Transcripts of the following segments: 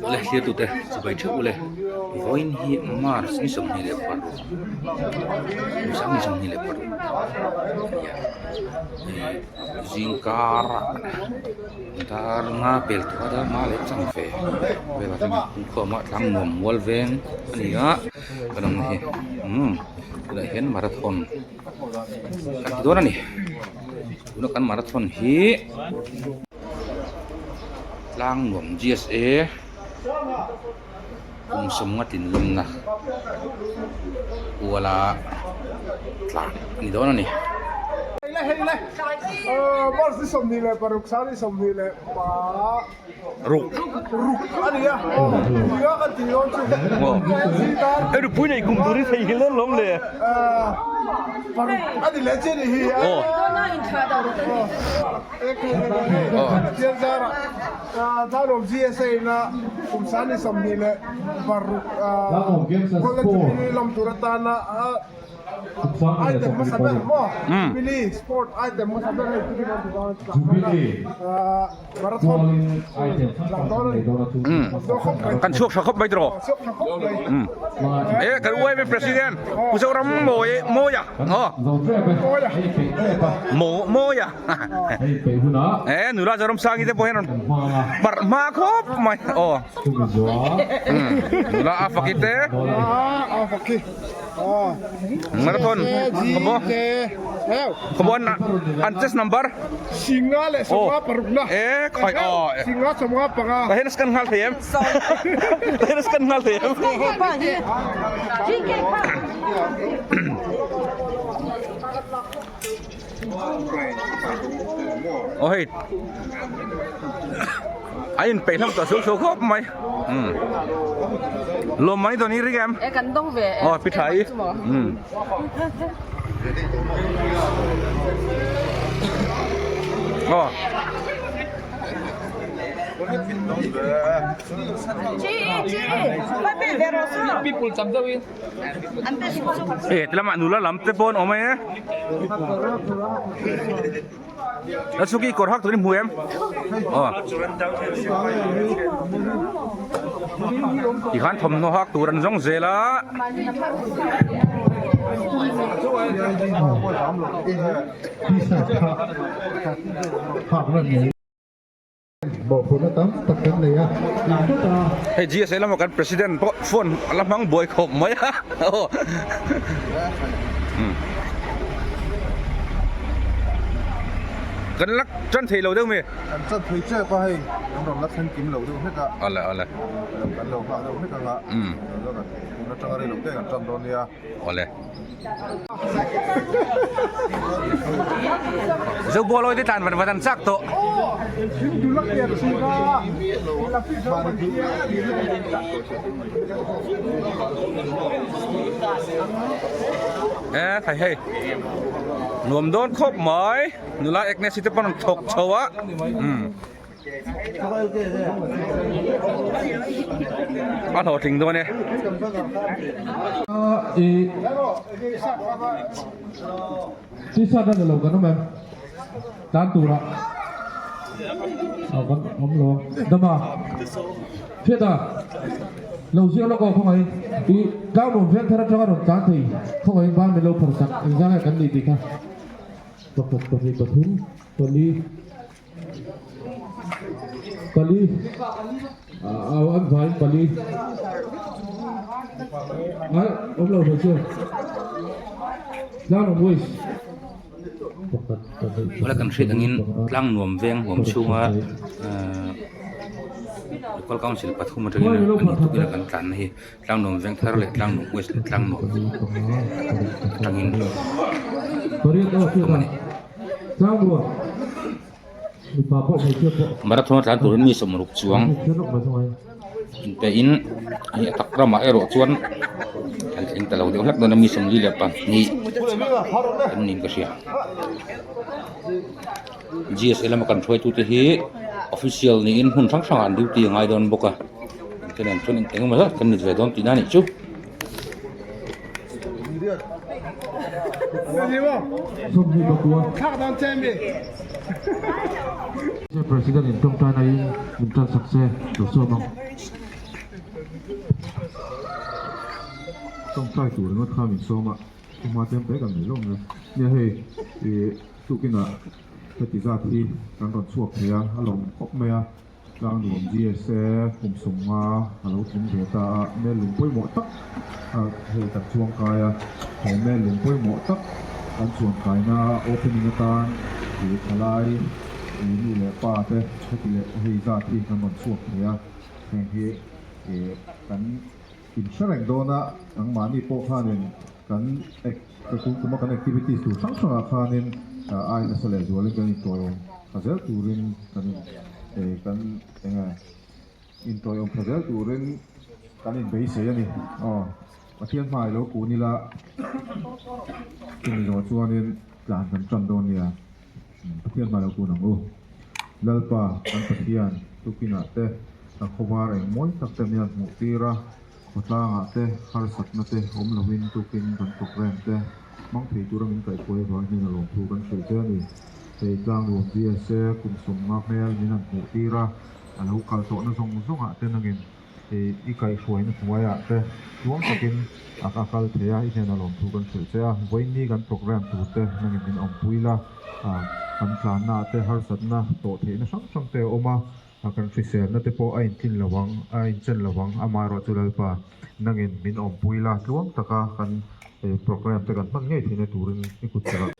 Awle thlir tute chibai theuh ule vawiin hi March ni 26 Sang ni 26 a ni a hei zingkar ah dar nga pel tawh a dar nga leh chang ve velah chuan inkhawm a tlang nuam mual veng a ni a kan awmna hi umm tunah hian marathon kan ti dawn a ni tuna kan marathon hi. Tlang nuam GSA kum sawmnga tinlawmna kuala tlan a ni dawn a ni. Ruk. Hei nupui nei kum turin theihnghilh dawn lawm le. Aw. Kan chhuak tha khawp mai tiraw e kan YMA president Pu Zoram Mawi Mawia aw Maw Mawia e nula Zoram Sangi te pawh hian rawn parh hma khawp mai aw nula a faki te Marathon khawmaw khawmaw an an chest number Singa leh sawmnga parukna e khai a Singa 75 ka hian scan nghal thei em ka hian scan nghal thei em aw hei a inpeih hlauh tawh suau suau khawp mai umm lawm mai dawn i ring em e kan dawng ve aw pi tha i umm aw E ti lamah nula lam te pawh an awm e a chhuki kawr hak turin hmu em aw tikhan thawmhnaw hak tur an zawng zel a. Mawhphurhna tam tak kan nei a. Hei GSA lama kan president pawh phone a la hmang buai khawp mai a aw. Kan la tan thei lo deuh mi? Kan tan thei chiah a hei kan rawn la thleng kim lo deuh hlek a. Awle awle. Kan lo nghah deuh hlek ang a. Tun atanga rei lo te kan tan dawn nia. Awle. Zo ball awi te tlan vat vat an chak tawh. E thai hei nuam dawn khawp mai nula Agnes-i te pawn an thawk chho a umm. A hlawhtling dawn e. T-shirt a ni lo kan awm em? Tan tura kan awm lo dama hriat a lo ziak lawk aw khawngaih i tlangnuam veng thar atanga rawn tlan thei khawngaih ban min lo phar sak engzang nge kan nih tih kha pakhat pahnih pathum pali Pali ah an vaiin pali ai awm lo hmeichhia tlang nuam waste Wala kan hriat angin tlang nuam veng huam chhunga ahh local council pathum atangin an intukina kan tlanna hi tlang nuam veng thar leh tlang nuam west leh tlang nuam atangin awm a ni. Marathon a tlan turin mi 60 chuang inpeih in hei a tak ramah erawh chuan an thleng ta lo deuh hlek dawn a mi 42 an niin ka hria. GSA lama kan hruaitute hi official niin hmun hrang hrangah an duty a ngai dawn bawk a engte nen chuan engemaw zat kan nit ve dawn tihna a nih chu. President in tawngtaina in min tan sak se lo sawm ang. Tawngtai tur ringawt kha min sawm a, i hma tlem te kan nei lawm le. Nia hei ih tukinah heti zat hi kan rawn chhuak thei a, a lawm khawp mai a. Tlangnuam GSA kum sawmnga a lo tling ve ta a, mel lung pawimawh tak hei kan chuang kai a, he mel lung pawimawh tak kan chuan kaina opening atan ih thalai ih nu leh pa te heti leh hei zat hi kan rawn chhuak thei a, heng hi ih kan inhre reng dawn a, nangmahni pawh khanin kan kum kuma kan activities tur hrang hrangah khanin ai nasa leh zualin kan intawiawm tha zel turin kan in kan enge intawiawm tha zel turin kan inbeisei a ni. Aw Pathian hmai lo kun ila chumi zawh chuanin tlan kan tan dawn nia. Pathian hmai lo kun ang u. Lalpa kan Pathian tukinah te ka khawvar eng mawi tak te mian hmuh tir a. Khawtlangah te harsatna te awm lovin tukin kan programme te hmang thei tura min kaihpuai avang hian a lawmthu kan hrilh che a ni. Hei tlangnuam GSA kum sawmnga hmel min han hmuh tir a, a lo kal tawhna zawng zawngah te nangin i kaihhruaina hnuaiah te tluang takin a a kal thei a, i hnena lawmthu kan hrilh che a. Vawiinni kan programme tur te nangin min awmpui la, kan tlannaah te harsatna tawh theihna hrang hrang te a awm a. A kan hriselna te pawh a intlin lo ang, a inchen lo ang, amaherawh chu Lalpa nangin min awmpui la tluang taka kan programme te kan hman ngei theihna turin i kut che rawh.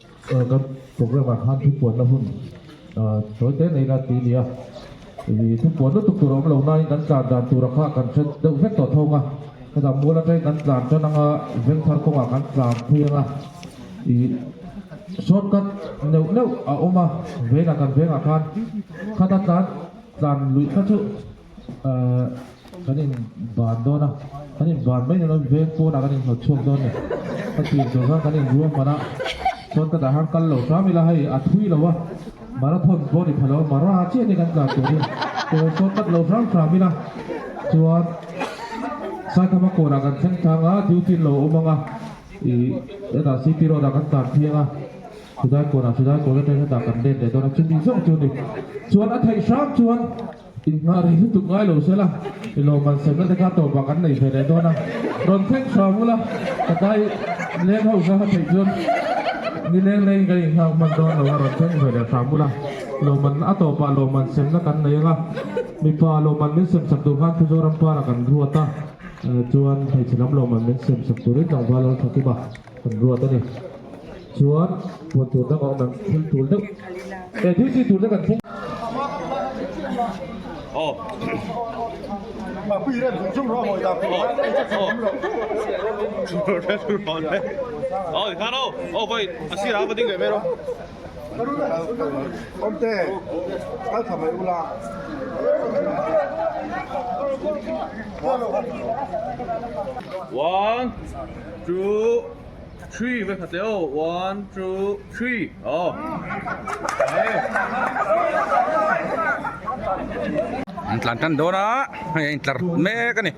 Kan programme ah khan thupuanna hun tawi te nei la ti nia, i thupuan lutuk tur a awm lo nain kan tlan dan tura kha kan hre deuh vek tawh thawng a, hetah mual atangin kan tlan tan anga Vengthar kawngah kan tlan phei anga i shortcut neuh neuh a awm a, vengah kan vengah khan khata tlan tlan luih kha chu ahh kan in ban dawn a, kan in ban mai ni veng pawnah kan in hnawt chhuak dawn a ni, ka tir tur khan kan in ruam hman a, shortcut ah khan kal lo hram ila hei a thui lo a, marathon pawh ni pha lo mara chiah ni kan tlan tur hi, shortcut lo hram hram ila chuan Saikhama kawnah kan thleng thang a, duty an lo awm ang a. Ih hetah city road ah kan tlan phiang a chulai kawnah chulai kawn atang hetah kan let leh dawn a chumi zawk chu a ni chuan a theih hram chuan inngah rei lutuk ngai lo sela i lawmman semna te kha tawpah kan nei ve leh dawn a rawn thleng hram ula ka tlai leng ho kha a theih chuan ni leng lengin kan inghak hman dawn lo a rawn thleng ve leh hram ula lawmman a tawpah lawmman semna kan nei ang a mipa lawmman min sem sak tur khan Mizoram parah kan ruat a. Chuan hmeichhe lam lawmman min siam sak turin tlangval alo tha kim a, kan ruat a ni. Chuan puan tur dang a awm em? Thil tul deuh eh thil chi tur te kan thleng. One, two, three, với thật léo. One, two, three. Oh. An tlan tan dawn a, hei a intlar mek a ni.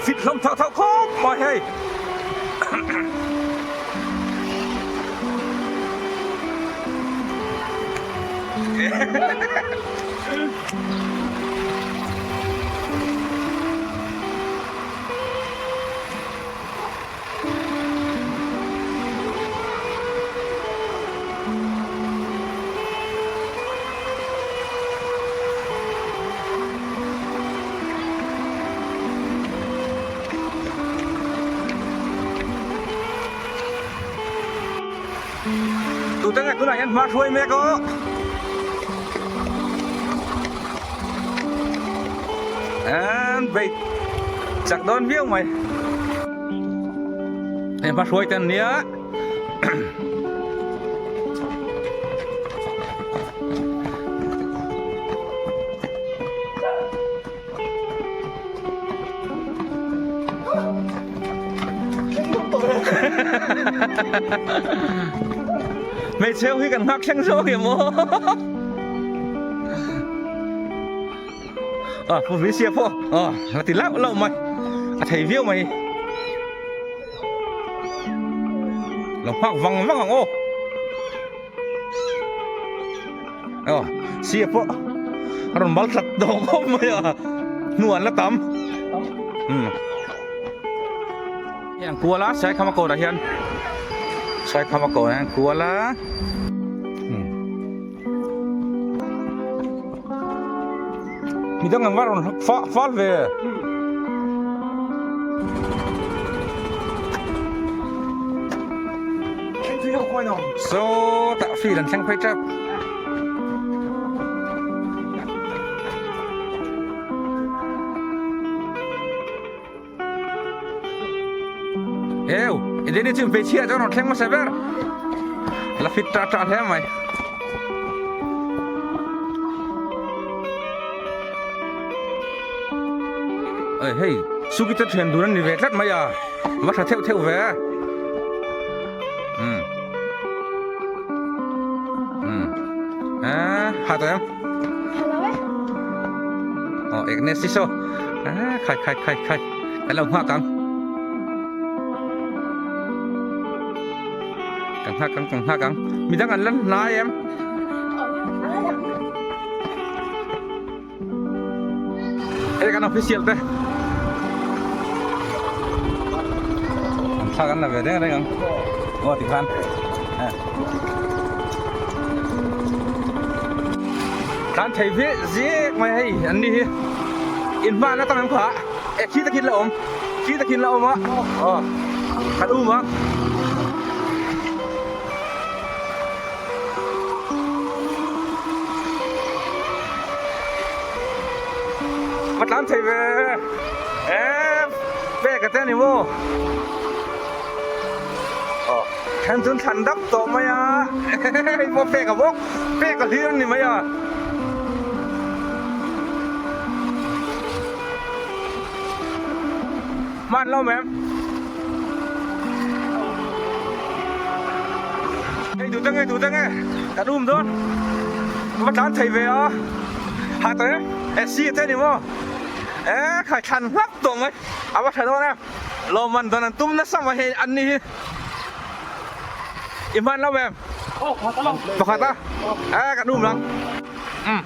Fit hlawm thauh thauh khawp mai hei. te nge tunah hian hma hruai mek aw. An bei chak dawn viau mai. Hei hma hruai te an nia. Hmeichhe ho hi kan nghak thleng zawk em aw. A pu Visia pawh aw la ti lauh lauh mai a thei viau mai. Lo nghak vang vang ang aw. Aw sia pawh a rawn mal tlat dawng khawp mai a hnu an la tam umm hei an kual a Saikhama kawrah hian Saikhama kawrah hian an kual a umm midang an va rawn fal ve. Sawtah field an thleng phei tep. Eu, Edeni chu hmeichhia chuan rawn thleng hmasa ber. La fit ta ta hle mai. Ê hei, Suki te thian dun an ni ve tlat mai a, va tha theuh theuh ve. Umm. Umm. A, ha tawh em? Aw, Agnes hi saw. A, khai khai khai khai. Kan lo nghak ang. Kan nghak ang, kan nghak ang. Midang an la hnai em? Hei kan official te an thlak an la ve reng reng ang aw tikhan tlan thei ve zek mai hei an ni hi in hman atam em kha e khi takin la awm khi takin la awm a aw kan um ang. Va tlan thei ve e pek a te ani maw aw then chun thlan dap tawh mai a hei pawh pek a bawk pek a hlir ani mai a. Hman lo mem. Hei duh dang e duh dang e kan um dawn va tlan thei ve a ha tawh em e si te ni maw e khai thlan hlap tawh mai a va tha dawn em lawmman dawn an tum nasa mai hei an ni hi i hman lo mem pakhat a e kan um lang um.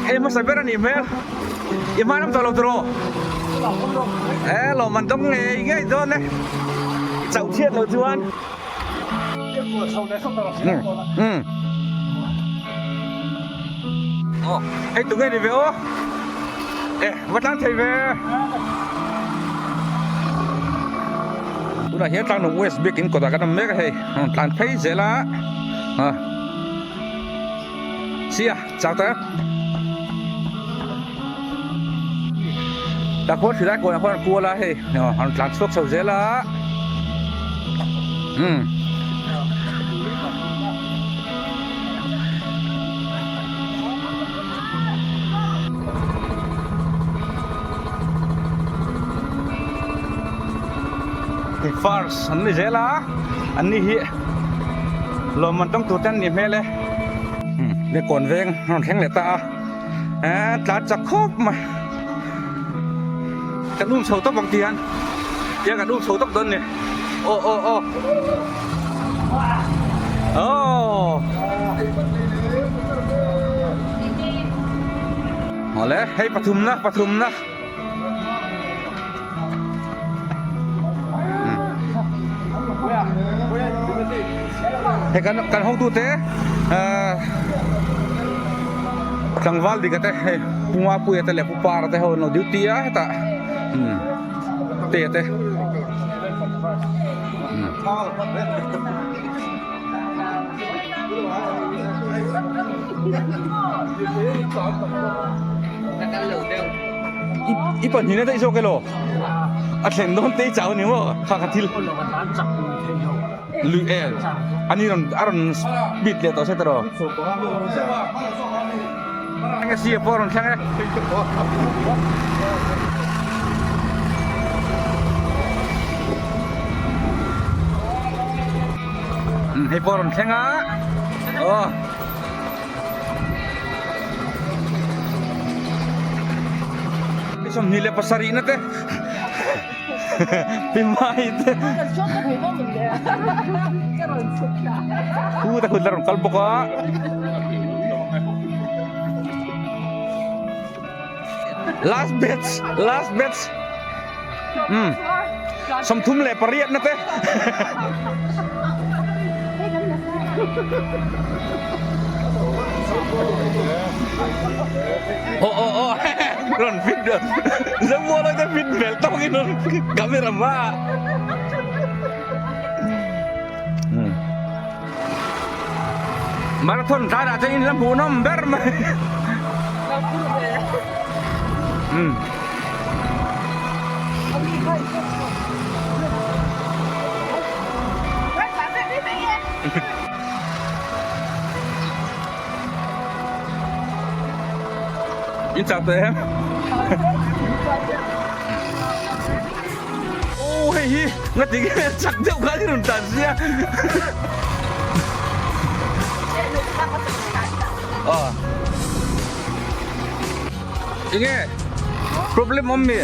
Hei hmasa ber a nih hmel. I hma lam tawh lo tiraw? E lawm an dawng ngei ngei dawn e. I chauh chhiat loh chuan. Um. Aw, hei tunge ni ve aw. E, va tlang thei ve. Tunah hian Tlangnuam West Biakin kawtah kan awm mek a hei. Rawn tlan phei zel a. Sia, chau ta. Ta khuan thilai kawnah khuan an kual a hei an tlan chhuak chho zel a. Um. First an ni zel a, an ni hi lawmman tawng tur te an nih hmel e. Le kawn veng a rawn thleng leh ta a eh tlan chak khawp mai kan um chho tawp ang ti hian tiang kan um chho tawp dawn ni aw aw aw aw awle hei pathum na pathum na. Hei kan kan hotute ahh tlangval dika te hei Pu Mapuia te leh Pu Para te ho an lo duty a hetah umm te te. I pahnih na daih zawk elaw? A thlen dawn te i chau a ni maw? Kha kha thil lui e ani rawn a rawn speed leh tawh se tawh. Enge si pawh a rawn thleng e. Hei pawh a rawn thleng a. Aw. 27 na te. Pi mai te. Khu ta khut la rawn kal bawk a. Last batch, last batch. Um. 38 na te. Aw aw aw rawn fit Zomual te fit hmel tawk in rawn camera hma ah. Marathon tlai ah chuan in la hmuh nawm ber mai. Um. In chak tawh em? Aw hei hi nga ti nge chak deuh khan i rawn tan sia. Aw. Enge problem awm mi?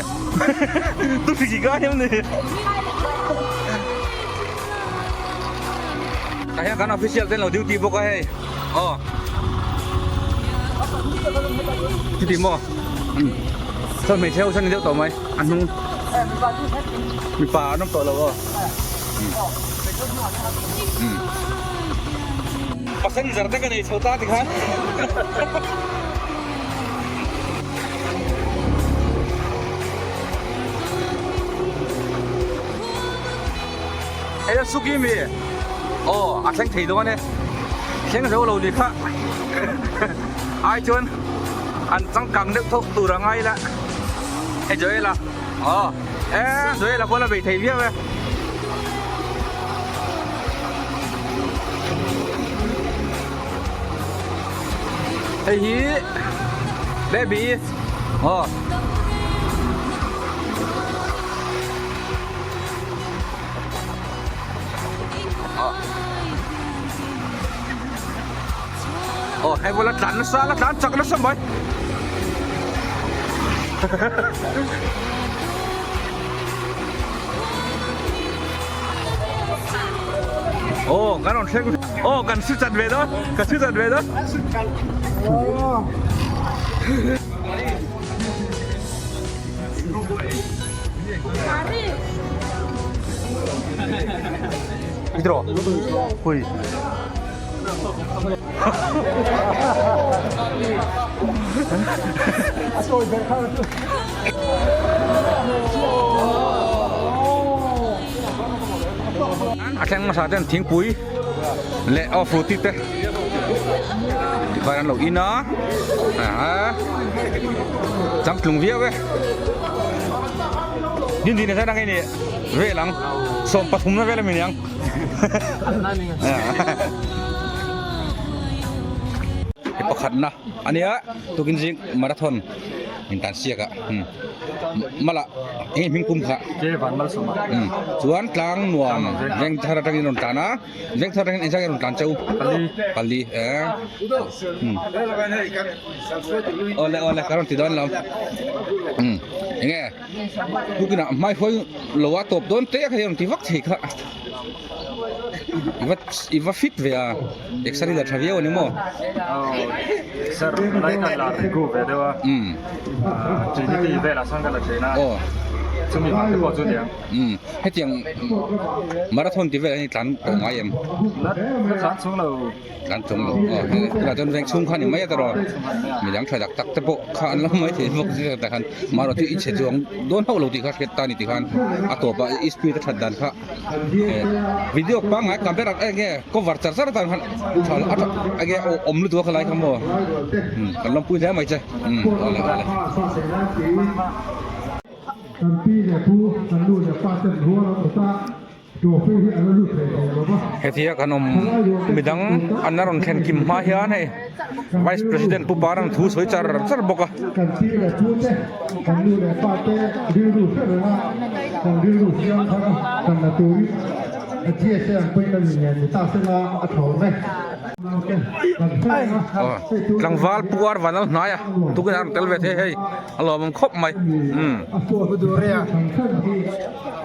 Tu ki ka hiam ni. Tah hian kan official te an lo duty bawk a hei aw chuti maw chuan hmeichhe ho sawn ni deuh tawh mai a hnung mipa an awm tawh lo aw passenger te ka nei chho ta tikhan. Hei a suki mi aw a thleng thei dawn e thleng zo lo ni kha ai chuan an changkang deuh thawk tur a ngai la hei Joel a aw e Joel a pawh la bei thei viau e. Hei hi baby aw. Aw hei pawh la tlan nasa la tlan chak nasa mai. Aw kan rawn thleng aw kan si chat ve dawn ka si chat ve dawn. Idro. Hui. A thleng hmasa ten thingpui leh aw fruity te tikhan an lo in a changtlung viau e din din a ni vel ang 13 na vel a mi niang he pakhat na ania tukin zing marathon in tan siak a mala eng hming pum kha chuan tlang nuam veng thar atangin rawn tlan a veng thar atangin engzah nge rawn tlan cheu pali e awle awle ka rawn ti dawn lo enge tukinah hmai huai lo a tawp dawn te kha hi rawn ti vak thei kha i va i va fit ve a exer hi la tha viau ani maw Sir lai kan la regu ve deuh a trinity velah sawn ka la train a aw. Chumi vang te pawh chu niang. Umm hetiang marathon tih vel an tlan tawh ngai em? La tlan chung lo. Tlan chung lo aw tunah chuan veng chhung kha ni mai a tawh midang tha tak tak te pawh kha an lo mai thei bawk zia tak khan marawh chu i chhe chuang dawn hauh lo tih kha hriat ta ni tikhan a tawpah i speed a that dan kha video pangngai camera enge cover char char atan khan tha a tha enge awm lutuk a khalai kha maw kan lawmpui hle mai che umm awle awle. Kan pi leh pu, kan nu leh pa ten rual an awt a, trophy hi a la lut thei thei lo va. Hetia kan awm midang an la rawn thlen kim hma hian hei Vice President Pu Parang thu sawi char char bawk a. Kan pi leh pu te, kan nu leh pa te rilru hre reng a, kan rilru siam thar a, kan la turin a GSA ang pawhin a rin ni ta sela a thaw awm e. Tlangval Pu Ar Vanlal hnaia tukin a rawn tel ve thei hei. A lawmawm khawp mai umm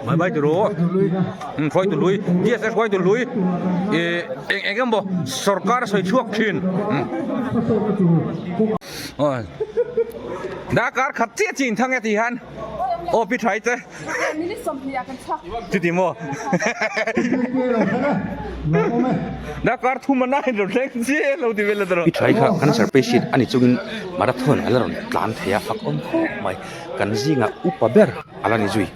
mai mai turu umm hruai tu lui yes hruai tu lui ih eng eng emaw sorkar a sawi chhuak thin umm aw darkar khat chiah chin thang e ti hian aw pi tha te. Chuti maw? Darkar thum a nine rawn thleng chiah lo ti vel a tawh. I try kha cancer patient a ni chungin marathon a la rawn tlan thei a fak awm khawp mai. Kan zingah upa ber a la ni zui.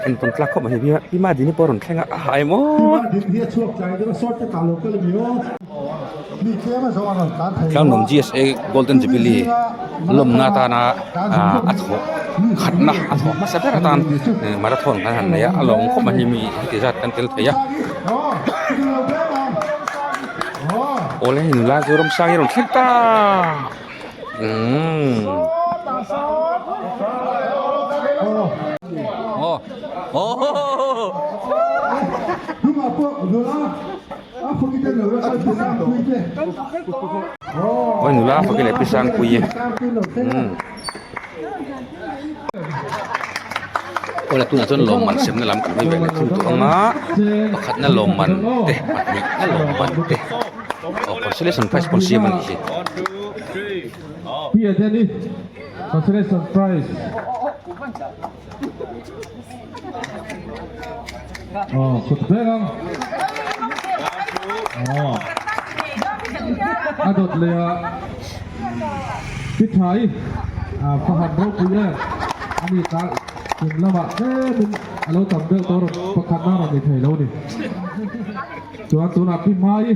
Entawn tlak khawp mai hi Pi Madini pawh a rawn thleng a a hai maw. Tlangnuam GSA Golden Jubilee lawmna atana a thawh khatna a thawh hmasa ber atan marathon kan han nei a a lawm khawp mai hi mi heti zat kan tel thei a awle hei nula chu ramsang hi a rawn thleng ta umm aw aw. Awi nula fak leh pi Sangpuii umm aw la tunah chuan lawmman semna lam kan hawi ve leh thung tawh ang a pakhatna lawmman te pahnihna lawmman te aw consolation prize pawh an siam a nih hi. Consolation prize. Aw kut vek ang aw a dawt leh a pi tha i a pakhat ropui em ani ta kum lamah tlemin a lo tam deuh tawh rawn pakhat na rawn ni thei lo ni chuan tunah pi hma i.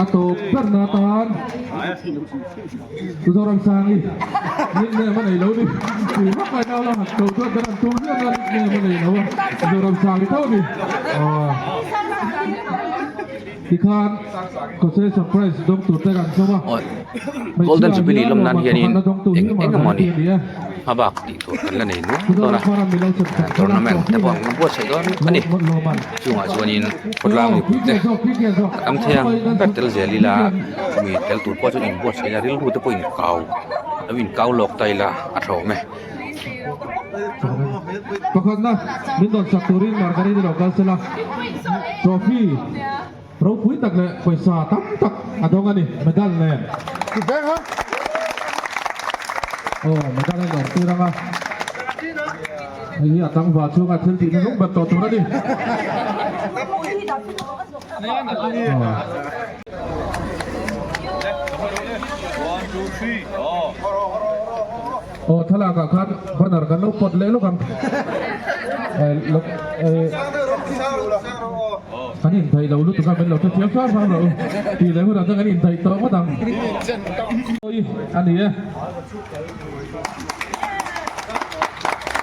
A tawp berna atan Zoramsangi nickname a nei lo ni. Tih vak mai nau la han ko chuan kan han tum viau na nickname a nei lo a Zoramsangi tho ni. Tikhan consolation prize dawng tur te kan sawm a. Golden Jubilee lawm nan hianin eng eng emaw ni hmabak tih tur kan la nei nual dawn a tournament te pawh an buatsaih dawn a ni chungah chuanin khawtlang mipui te a tam thei ang ber tel zel ila mi tel tur pawh chu inbuatsaih ila rilru te pawh inkau lo inkau lawk ta ila a tha awm e. Pakhatna min dawn sak turin Margarine lo kal sela trophy. Ropui tak leh pawisa tam tak a dawng a ni, medal nen. Aw, medal a inawm tir ang a. Hei hi a tlangval chhunga thil tihna nung ber tawh tur a ni. Aw, thlalak ah khan banner kan lo pawt leh lawk ang. Kan indaih lo lutuk a, min lo hrethiam hram hram lo. Tih leh hunah chuan kan indaih tawh ngawt ang. Awi a ni e.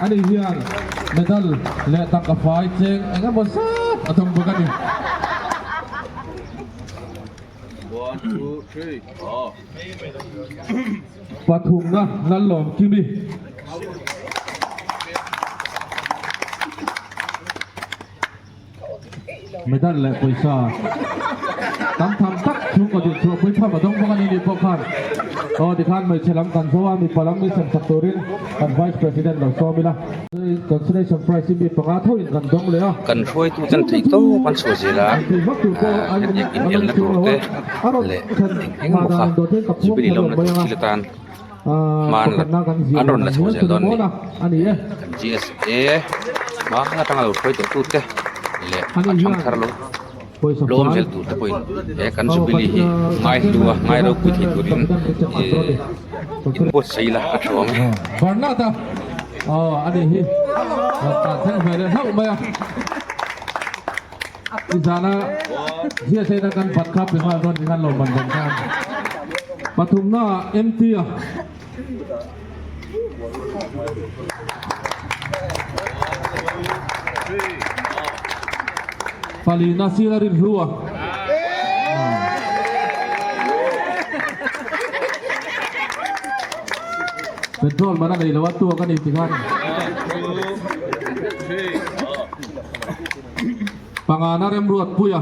Ani hian medal leh tangka fai cheng eng emaw zat a dawng bawk a ni. Pathumna Lallawmkimi. Medal leh pawisa tam tham tak chung. Chhungkaw din chhuah pui pham a dawng bawk a ni ni pawh khan aw tikhan hmeichhe lam kan zo a mipa lam ni sem sak turin kan Vice President lo sawm ila. Consolation prize hi mi panga tho in kan dawng leh a. Kan hruaitu ten theih tawp an chhuah zel a, hetiang inelna tur te leh eng eng emaw kha Jubilee lawmna tur thil atan hma an la an rawn la chho zel dawn a ni. Kan GSA hma atanga lo hruai tawh tute leh a thangthar lo lawm zel tur te pawhin he kan Jubilee hi ngai hlu a ngai ropui thei turin ih inbuatsaih ila a tha awm e. Bernard-a aw a ni hi rawn tan thleng ve leh hlauh mai a. Nizana GSA-na kan bat kha pe nghal dawn tikhan lawmman dawn khan pathumna MT a. Palina sir a rin hlu a. Petrol man a nei lo a tuak a ni tikhan. Pangana Remruatpuia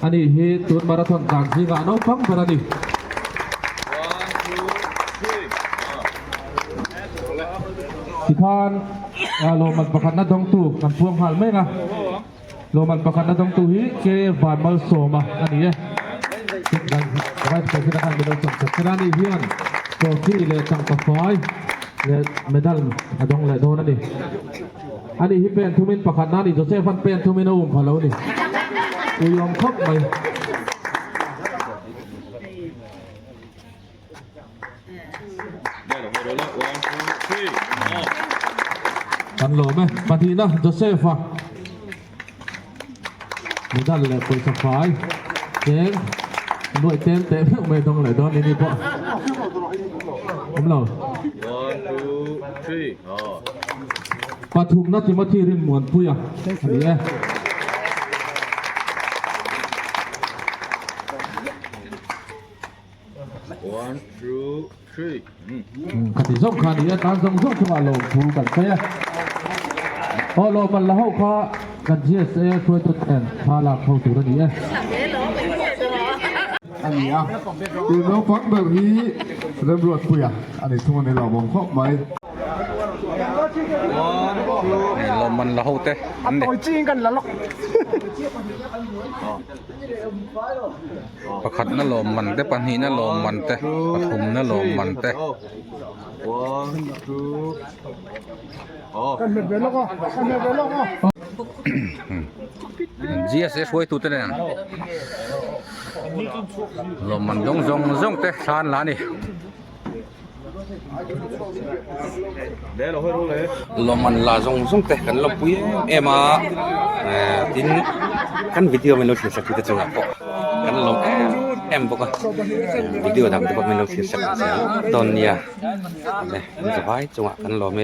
a nih hi tun marathon tlan zingah a naupang ber a ni. Tikhan lawmman pakhatna dawngtu kan puang nghal mek a, lawmman pakhatna dawngtu hi K Vanmalsawma a ni e. Vice President khan min lo chawmchawp tel a, ani hian trophy leh tangka fai leh medal a dawng leh dawn a ni. Ani hi pen thumin pakhatna a ni, Joseph an pen thumin a um pha lo a ni. Uiawm khawp mai. Kan lawm e, pahnihna Joseph a medal leh pawisa fai cheng nuaih tel teh meuh mai dawng leh dawn ni pawh awm lo. Pathumna Timothy Rinmuanpuia a ni e. Khati zawng kha a ni e, tan zawng zawng chungah lawmthu kan sawi a. Aw lawmman la ho kha kan GSA hruaitu ten thla lak ho tur a ni e. A ni a, tun naupang ber hi Remruatpuia a ni thung a ni lawmawm khawp mai. Lawmman la ho te an ni. Pakhatna lawmman te, pahnihna lawmman te, pathumna lawmman te. GSA hruaitute nen lawmman dawng zawng zawng te thlan la a ni. Lawmman la zawng zawng te kan lawmpui em em a eh tin kan video min lo thlir sak tute chungah pawh kan lawm em em bawk a video dang te pawh min lo thlir sak zel dawn nia le an zavai chungah kan lawm e.